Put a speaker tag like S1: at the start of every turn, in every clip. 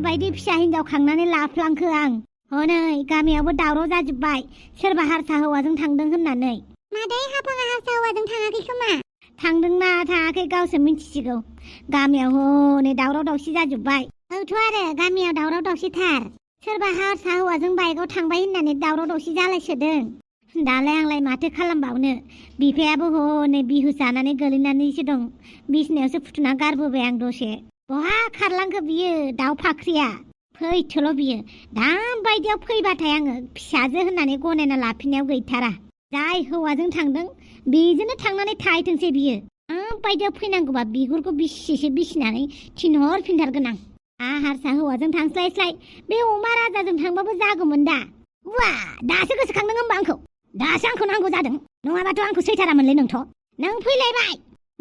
S1: बायदि फिसा हिनजाव खांनानै लाफ्लांखो आं हनै गामियावबो दावराव जाजोब्बाय सोरबा हारसा हौवाजों थांदों होननानै
S2: मादै हाफाङा हारसा हौवाजों थाङाखै खोमा
S1: थांदोंना थाङाखै गावसो मिन्थिसिगौ गामियाव हनै दावराव दावसि जाजोब्बाय
S2: औथ' आरो गामियाव दावराव दावसिथार
S1: सोरबा हारसा हौवाजों बाइकआव थांबाय होननानै दावराव दावसि जालायसोदों दालाय आंलाय माथो खालामबावनो बिफायाबो हनै बिहु जानानै गोलैनानैसो दं बिसनायावसो फुथुना गारबोबाय आं दसे बहा खारलांखो बियो दाउ फाख्रिया फैथोल' बियो दाबायदियाव फैबाथाय आङो फिसाजो होननानै गनायना लाफिननायाव गैथारा जाय हौवाजों थांदों बेजोंनो थांनानै थाहैथोंसै बियो दाबायदियाव फैनांगौबा बिगुरखौ बिसिसे बिसिनानै थिनहरफिनथारगोन आं हारसा हौवाजों थांस्लायस्लाय बे अमा राजाजों थांबाबो जागौमोन दा वा दासो गोसोखांदों होमबा आंखौ दासो आंखौ नांगौ जादों नङाबाथ' आंखौ सैथारामोनलै नों फैलायबाय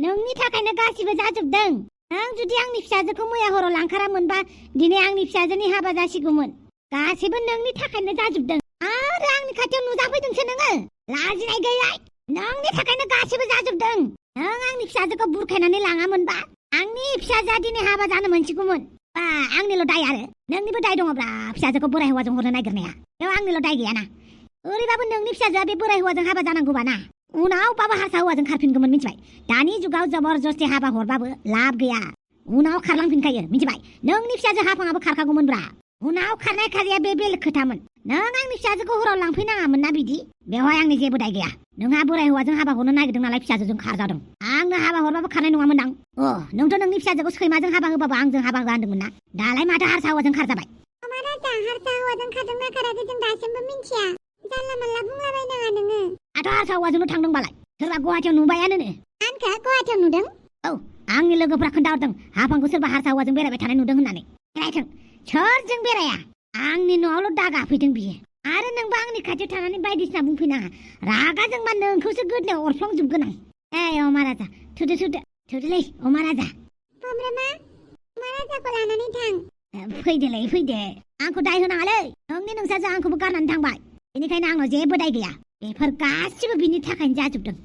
S1: नोंनि थाखायनो गासिबो जाजोबदों नों जुदि आंनि फिसाजोखौ मैया हराव लांखारामोनबा दिनै आंनि फिसाजोनि हाबा जासिगौमोन गासिबो नोंनि थाखायनो जाजोबदों आरो आंनि खाथियाव नुजाफैदोंसो नोङो लाजिनाय गैयै नोंनि थाखायनो गासिबो जाजोबदों नों आंनि फिसाजोखौ बुरखायनानै लाङामोनबा आंनि फिसाजोआ दिनै हाबा जानो मोनसिगौमोन बा आंनिल' दाय आरो नोंनिबो दाय दङब्ला फिसाजोखौ बोराय हौवाजों हरनो नागिरनाया बेयाव आंनिल' दाय गैयाना ओरैबाबो नोंनि फिसाजोआ बे बोराय हौवाजों हाबा जानांगौबा ना उनाव बाबा हारसा हौवाजों खारफिनगौमोन मिथिबाय दानि जुगाव जबरदस्ति हाबा हरबाबो लाब गैया उनाव खारलांफिनखायो मिथिबाय नोंनि फिसाजो हाफाङाबो खारखागौमोनब्रा उनाव खारनाय खारिया बे बेलेग खोथामोन नों आंनि फिसाजोखौ हराव लांफैनाङामोन ना बिदि बेवहाय आंनि जेबो दाय गैया नोंहा बोराय हौवाजों हाबा हरनो नागिरदों नालाय फिसाजोजों खारजादों आंनो हाबा हरबाबो खारनाय नङामोनदां नोंथ' नोंनि फिसाजोखौ सैमाजों हाबा होबाबो आंजों हाबा होनदोंमोन ना दालाय माथो हारसा हौवाजों खारजाबाय
S2: अमा राजा हारसा हौवाजों खारदोंना खाराखै जों दासिमबो मिन्थिया जानला मानला बुंलाबायनाङा नोङो
S1: दाथ' हारसा हौवाजोंनो थांदोंबालाय सोरबा गुवाहाटियाव नुबायानो
S2: आंखौ गुवाहाटियाव नुदों
S1: औ आंनि लोगोफ्रा खोन्थाहरदों हाफांखौ सोरबा हारसा हौवाजों बेरायबाय थानाय नुदों होननानै बेरायथों सोरजों बेराया आंनि न'आवल' दागा फैदों बियो आरो नोंबो आंनि खाथियाव थानानै बायदिसिना बुंफैनाङा रागा जोंबा नोंखौसो गोदनायाव अरफ्लंजोबगोन आं अमा राजा थुदोलै अमा राजा
S2: अमा राजाखौ लानानै थां
S1: फैदो आंखौ दाय होनाङालै नोंनि नोंसाजों आंखौबो गारनानै थांबाय बेनिखायनो आंनाव जेबो दाय गैया बेफोर गासिबो बिनि थाखायनो जाजोबदों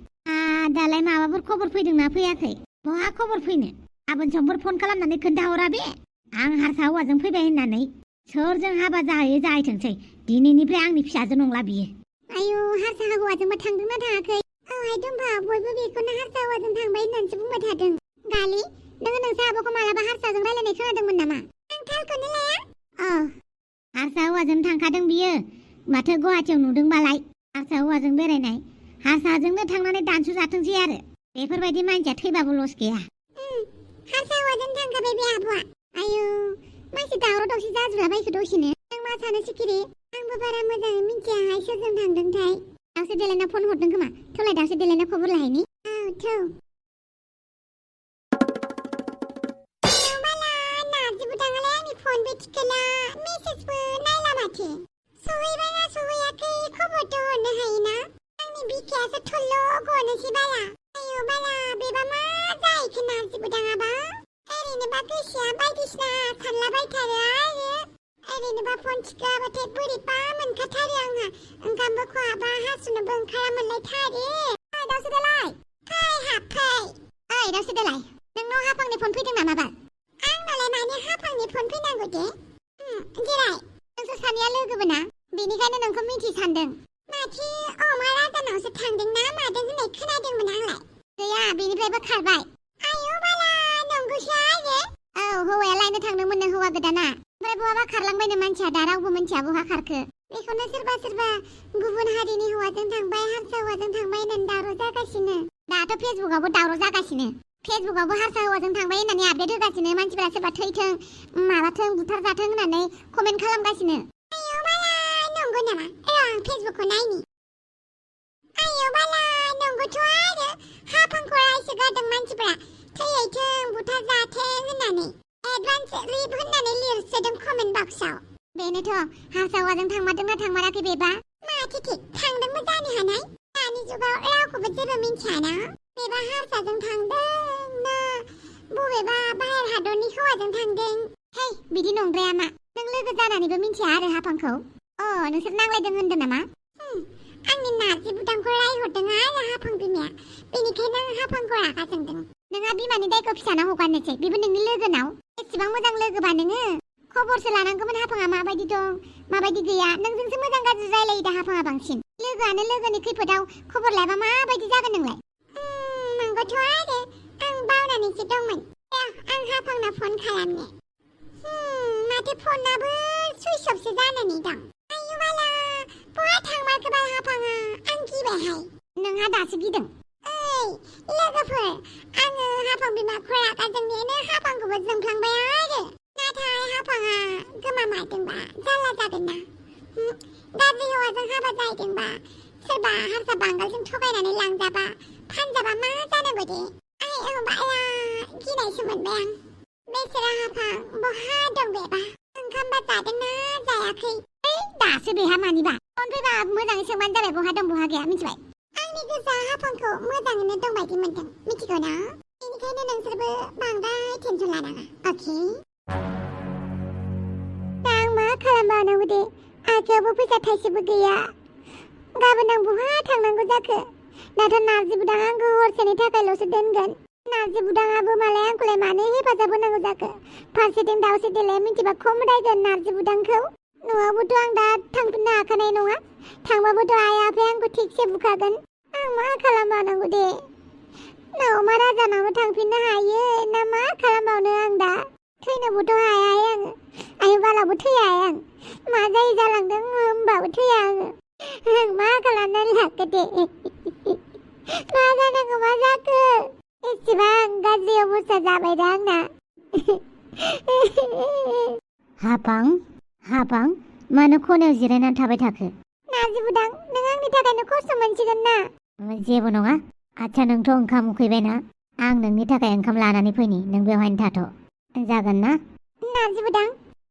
S1: दालाय माबाफोर खबर फैदोंना फैयाखै बहा खबर फैनो गाबोन समफोर फन खालामनानै खोन्थाहरा बे आं हारसा हौवाजों फैबाय होननानै सोरजों हाबा जाहैयो जाहैथोंसै दिनैनिफ्राय आंनि फिसाजो नंला बियो
S2: आयौ हारसा हौवाजोंबो थांदोंना थाङाखै औहाय दंबा बयबो बेखौनो हारसा हौवाजों थांबाय होननानैसो बुंबाय थादों गालि नोङो नोंसा आब'खौ मालाबा हारसाजों रायलायनाय खोनादोंमोन नामा आं थालखौनो लाया
S1: हारसा हौवाजों थांखादों बियो माथो गुवाहाटियाव नुदोंबालाय हारसा हौवाजों बेरायनाय हारसाजोंनो थांनानै दानसु जाथोंसै आरो बेफोरबायदि मानसिया थैबाबो लस गैया
S2: हारसा हौवाजों थांखाबाय बे आब'आ आयौ मानसि दावराव दावसि जाजोबलाबायखो दसेनो नों मा सानो सिखिरि आंबो बारा मोजाङै मिथियाहाय सोरजों थांदोंथाय दावसो देलायना फन हरदों खोमा थौलाय दावसो देलायना खबर लाहैनि थौ नार्जि बुदाङालाय आंनि फन बे थिखोना मेसेजबो नायला माथो सहैबायना सहैयाखै खबरथ' हरनो हायोना आंनि बिखायासो थल्ल' गनोसै बाला आयौ बाला बेबा मा जाहैखो नार्जि बुदाङाबा ओरैनोबा गोसोआ बायदिसिना सानलाबायथारो आरो ओरैनोबा फन थिखोआबाथाय बोरैबा मोनखाथारो आंहा ओंखामबो खहाबा हासुनोबो ओंखारा मोनलायथारो दावसो देलाय फै हाबफै ओइ दावसो देलाय नोंनाव हाफांनि फन फैदों नामा बाल आंनालाय मानो हाफांनि फन फैनांगौ दे जेराय नोंसोर सानैया लोगोबो ना बेनिखायनो नोंखौ मिथि सानदों माथो अमा राजानावसो थांदों ना मादों होननाय खोनादोंमोन आंलाय गैया बेनिफ्रायबो खारबाय आयौ बाला नंगौसो आरो हौवाया लायनो थांदोंमोन नो हौवा गोदाना ओमफ्राय बहाबा खारलांबायनो मानसिया दा रावबो मिथिया बहा खारखो बेखौनो सोरबा गुबुन हारिनि हौवाजों थांबाय हारसा हौवाजों थांबाय होननानै दावराव जागासिनो दाथ' फेसबुकआवबो दावराव जागासिनो फेसबुकआवबो हारसा हौवाजों थांबाय होननानै आपडेट होगासिनो मानसिफोरा सोरबा थैथों माबाथों बुथारजाथों होननानै कमेन्ट खालामगासिनो आयौ बाला नंगौ नामा आं फेसबुकखौ नायनि आयौ बाला नंगौथ' आरो हाफांखौ रायसोगारदों मानसिफोरा थैथों बुथारजाथों होननानै एडभान्स रिप होननानै लिरसोदों कमेन्ट बक्सआव बेनोथ' हारसा हौवाजों थांमारदोंना थांमाराखै बेबा माथो थिक थांदोंबो जानो हानाय दानि जुगाव रावखौबो जेबो मिन्थियाना बेबा हारसाजों थांदों ना बबेबा बाहेर हादरनि हौवाजों थांदों हे बिदि नंद्राया मा नों लोगो जानानैबो मिन्थिया आरो हाफांखौ नोंसोर नांलायदों होनदों नामा आंनि नार्जि बुदांखौ रायहरदों आरो हाफां बिमाया बेनिखायनो आं हाफांखौ रागा जोंदों नोंहा बिमानि दायखौ फिसानाव हगारनोसै बेबो नोंनि लोगोनाव एसेबां मोजां लोगोबा नोङो खबरसो लानांगौमोन हाफाङा माबायदि दं माबायदि गैया नोंजोंसो मोजां गाज्रि रायलायो दा हाफाङा बांसिन लोगोआनो लोगोनि खैफोदाव खबर लायाबा माबायदि जागोन नोंलाय नंगौथ' आरो आं बावनानैसो दंमोन आं हाफांनो फन खालामनो माथो फनाबो सुइच अफसो जानानै दं आयु बाला बहा थांमारखोबाल हाफाङा आं गिबायहाय नोंहा दासो गिदों ओइ लोगोफोर आङो हाफां बिमाखौ रागा जोंनायानो हाफांखौबो जोंफ्लांबाय आरो नाथाय हाफाङा गोमामारदोंबा जारला जागोन ना गाज्रि हौवाजों हाबा जाहैदोंबा सोरबा हारसा बांगालजों थगायनानै लांजाबा फानजाबा मा जानांगौ दे आयौ बाला गिनायसो मोनबाय आं बेसेरा हाफां बहा दं बेबा ओंखामबा जादोंना जायाखै दासो बेहा मानिबा फन फैबा मोजाङै सोंबानो जाबाय बहा दं बहा गैया मिथिबाय आंनि गोसोआ हाफांखौ मोजाङैनो दं बायदि मोनदों मिथिगौ ना बेनिखायनो नोंसोरबो बांद्राय टेनसन लानाङा अके दा आं मा खालामबावनांगौ दे आखायावबो फैसा थाइसेबो गैया गाबोन आं बहा थांनांगौ जाखो दाथ' नार्जि बुदां आंखौ हरसेनि थाखायल'सो दोनगोन नार्जि बुदाङाबो मालाय आंखौलाय मानो हेफाजाब होनांगौ जाखो फारसेथिं दावसे देलाया मिथिबा खम रायगोन नार्जि बुदांखौ न'आवबोथ' आं दा थांफिननो हाखानाय नङा थांबाबोथ' आइ आफाया आंखौ थिगसे बुखागोन आं मा खालामबावनांगौ दे नावमा राजानावबो थांफिननो हायो ना मा खालामबावनो आं दा थैनोबोथ' हाया आङो आयु बालाबो थैया आं मा जायो जालांदों होमबाबो थैया आङो आं मा खालामनानै लाखो दे मा जानांगौ मा जाखो एसेबां गाज्रि अबस्था जाबाय दा आंना
S1: हाफां मानो खनायाव जिरायनानै थाबाय थाखो
S2: नार्जि बुदां नों आंनि थाखायनो खस्थ' मोनसिगोन ना
S1: जेबो नङा आच्छा नोंथ' ओंखाम उखैबायना आं नोंनि थाखाय ओंखाम लानानै फैनि नों बेवहायनो थाथ' जागोन ना
S2: नार्जि बुदां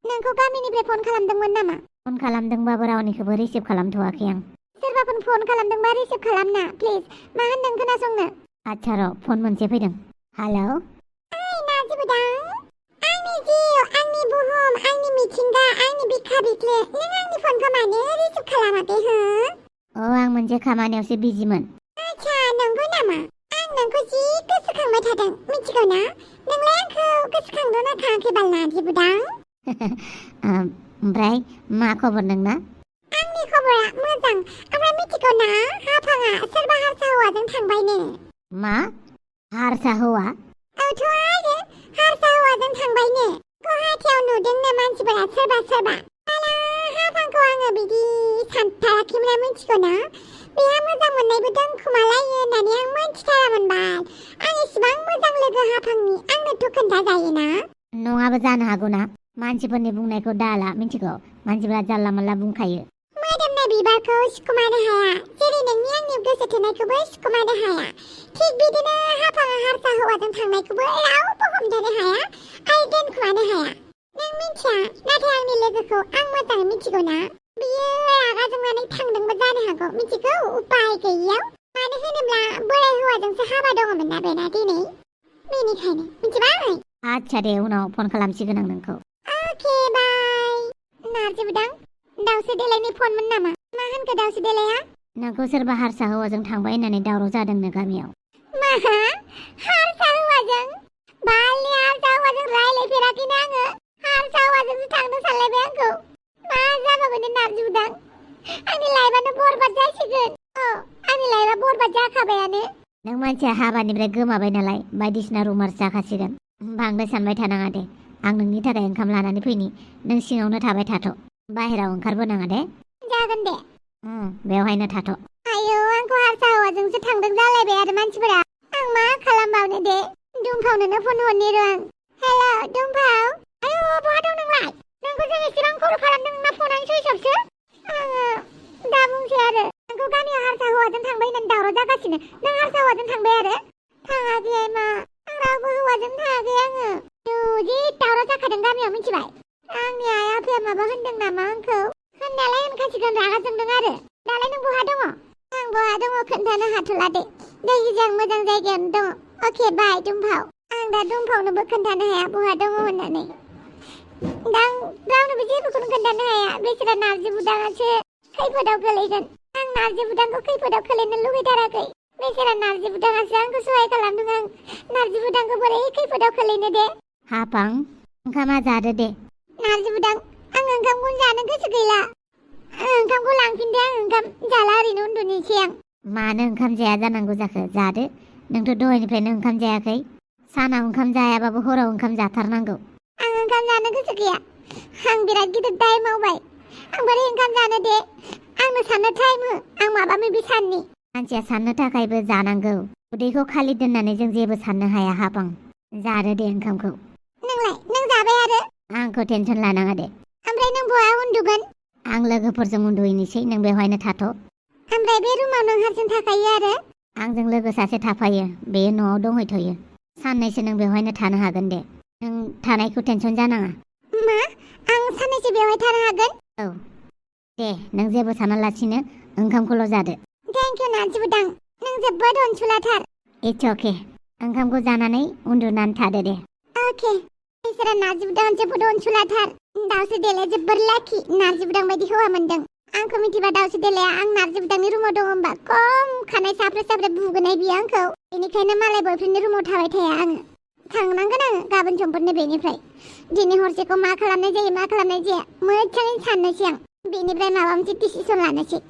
S2: नोंखौ गामिनिफ्राय फन खालामदोंमोन नामा
S1: फन खालामदोंबाबो रावनिखौबो रिसिभ खालामथ'वाखै आं
S2: सोरबाफोर फन खालामदोंबा रिसिभ खालामना प्लिज मा होनदों खोनासंनो
S1: आच्छा र' फन मोनसे फैदों हेलौ
S2: ओइ नार्जि बुदां आंनि जिउ आंनि बुहुम आंनि मिथिंगा आंनि बिखा बिख्लो नों आंनि फनखौ मानो रिसिभ खालामाखै हो
S1: आं मोनसे खामानियावसो बिजिमोन
S2: आच्छा नंगौ नामा आं नोंखौ जि गोसोखांबाय थादों मिथिगौ ना नोंलाय आंखौ गोसोखांदोंना खाङाखै बाल नार्जि बुदां
S1: ओमफ्राय मा खबर नोंना
S2: आंनि खबरा मोजां ओमफ्राय मिथिगौ ना हाफाङा सोरबा हारसा हौवाजों थांबायनो
S1: मा हारसा हौवा
S2: औथ' आरो हारसा हौवाजों थांबायनो गुवाहाटियाव नुदोंनो मानसिफोरा सोरबा आला हाफांखौ आङो बिदि सानथाराखैमोन मिथिगौ ना बेहा मोजां मोननायबो दंखोमालायो होननानै आं मोनथिथारामोन बाल आं इसिबां मोजां लोगो हाफांनि आंनोथ' खोन्थाजायोना
S1: नङाबो जानो हागौ ना मानसिफोरनि बुंनायखौ दाला मिथिगौ मानसिफोरा जानला मोनला बुंखायो
S2: मोदोमनाय बिबारखौ सिखोमानो हाया जेरै नोंनि आंनि गोसो थोनायखौबो सिखोमानो हाया थिग बिदिनो हाफाङा हारसा हौवाजों थांनायखौबो रावबो हमथानो हाया आरो दोनखोमानो हाया नों मिथिया नाथाय आंनि लोगोखौ आं मोजाङै मिथिगौ ना बियो रागा जोंनानै थांदोंबो जानो हागौ मिथिगौ उपाय गैयियाव मानो होनोब्ला बोराय हौवाजोंसो हाबा दङमोन ना बेना दिनै बेनिखायनो मिथिबाय
S1: आच्छा दे उनाव फन खालामसिगोन आं नोंखौ
S2: अके बाय नार्जि बुदां दावसे देलायनि फनमोन नामा मा होनखो दावसे देलाया
S1: नोंखौ सोरबा हारसा हौवाजों थांबाय होननानै दावराव जादोंनो गामियाव
S2: मा हारसा हौवाजों बालनि हारसा हौवाजों रायलायफेराखैनो आङो हारसा हौवाजोंसो थांनो सानलायबाय आंखौ मा जाबावगोन नार्जि बुदां आंनि लाइफआनो बरबाद जासिगोन आंनि लाइफआ बरबाद जाखाबायानो
S1: नों मानसिया हाबानिफ्राय गोमाबाय नालाय बायदिसिना रुमार्स जाखासिगोन बांद्राय सानबाय थानाङा दे आं नोंनि थाखाय ओंखाम लानानै फैनि नों सिङावनो थाबाय थाथ' बाहेराव ओंखारबोनाङा दे
S2: जागोन दे
S1: बेवहायनो थाथ'
S2: आयौ आंखौ हारसा हौवाजोंसो थांदों जालायबाय आरो मानसिफोरा आं मा खालामबावनो दे दुमफावनोनो फन हरनि र' आं हेल' दुमफाव आयौ बहा दं नोंलाय नोंखौ जों एसेबां कल खालामदों ना फनानो सुइच अफसो आङो दा बुंसै आरो नोंखौ गामियाव हारसा हौवाजों थांबाय होननानै दावराव जागासिनो नों हारसा हौवाजों थांबाय आरो थाङाखै मा आं रावबो हौवाजों थाङाखै आङो जि दावराव जाखादों गामियाव मिथिबाय आंनि आइ आफाया माबा होनदों नामा आंखौ होननायालाय होनखासिगोन रागा जोंदों आरो दालाय नों बहा दङ आं बहा दङ खोन्थानो हाथ'ला दे जायखिजाया आं मोजां जायगायावनो दङ अके बाय दुमफाव आं दा दुमफावनोबो खोन्थानो हाया बहा दङ होननानै दा आं रावनोबो जेबोखौनो खोन्थानो हाया बेसोरा नार्जि बुदाङासो खैफोदाव गोलैगोन आं नार्जि बुदांखौ खैफोदाव खोलैनो लुगैथाराखै बेसोरा नार्जि बुदाङासो आंखौ सहाय खालामदों आं नार्जि बुदांखौ बोरै खैफोदाव खोलैनो दे
S1: हाफां ओंखामा जादो दे
S2: नार्जि बुदां आं ओंखामखौ जानो गोसो गैला ओंखामखौ लांफिनदो आं ओंखाम जाला ओरैनो उन्दुनोसै आं
S1: मानो ओंखाम जाया जानांगौ जाखो जादो नोंथ' दहायनिफ्रायनो ओंखाम जायाखै सानाव ओंखाम जायाबाबो हराव ओंखाम जाथारनांगौ
S2: आं ओंखाम जानो गोसो गैया आं बिराद गिदिर दाय मावबाय आं बोरै ओंखाम जानो दे आंनो साननो टाइम हो आं माबा माबि साननि
S1: मानसिया साननो थाखायबो जानांगौ उदैखौ खालि दोननानै जों जेबो साननो हाया हाफां जादो दे ओंखामखौ
S2: नोंलाय नों जाबाय आरो
S1: आंखौ टेनसन लानाङा दे
S2: ओमफ्राय नों बहा उन्दुगोन
S1: आं लोगोफोरजों उन्दुहैनोसै नों बेवहायनो थाथ'
S2: ओमफ्राय बे रुमाव नों हारसिं थाखायो आरो
S1: आंजों लोगो सासे थाफायो बेयो न'आव दंहैथ'यो साननैसो नों बेवहायनो थानो हागोन दे नों थानायखौ टेनसन जानाङा
S2: मा आं साननैसो बेवहाय थानो हागोन
S1: औ दे नों जेबो सानालासिनो ओंखामखौल' जादो
S2: थेंक इउ नार्जि बुदां नों जोबोद अनसुलाथार
S1: इट्स अके ओंखामखौ जानानै उन्दुनानै थादो दे
S2: अके इसोरा नार्जि बुदां जोबोद अनसुलाथार दाउसो देलाया जोबोर लाखि नार्जि बुदां बायदि हौवा मोनदों आंखौ मिथिबा दाउसो देलाया आं नार्जि बुदांनि रुमाव दं होनबा खम खानाय साफ्रे साफ्रे बुगोनाय बियो आंखौ बेनिखायनो मालाय बयफ्रेन्डनि रुमाव थाबाय थाया आङो थांनांगोन आङो गाबोन समफोरनो बेनिफ्राय दिनै हरसेखौ मा खालामनाय जायो मा खालामनाय जाया मोजाङै साननोसै आं बेनिफ्राय माबा मोनसे डिसिसन लानोसै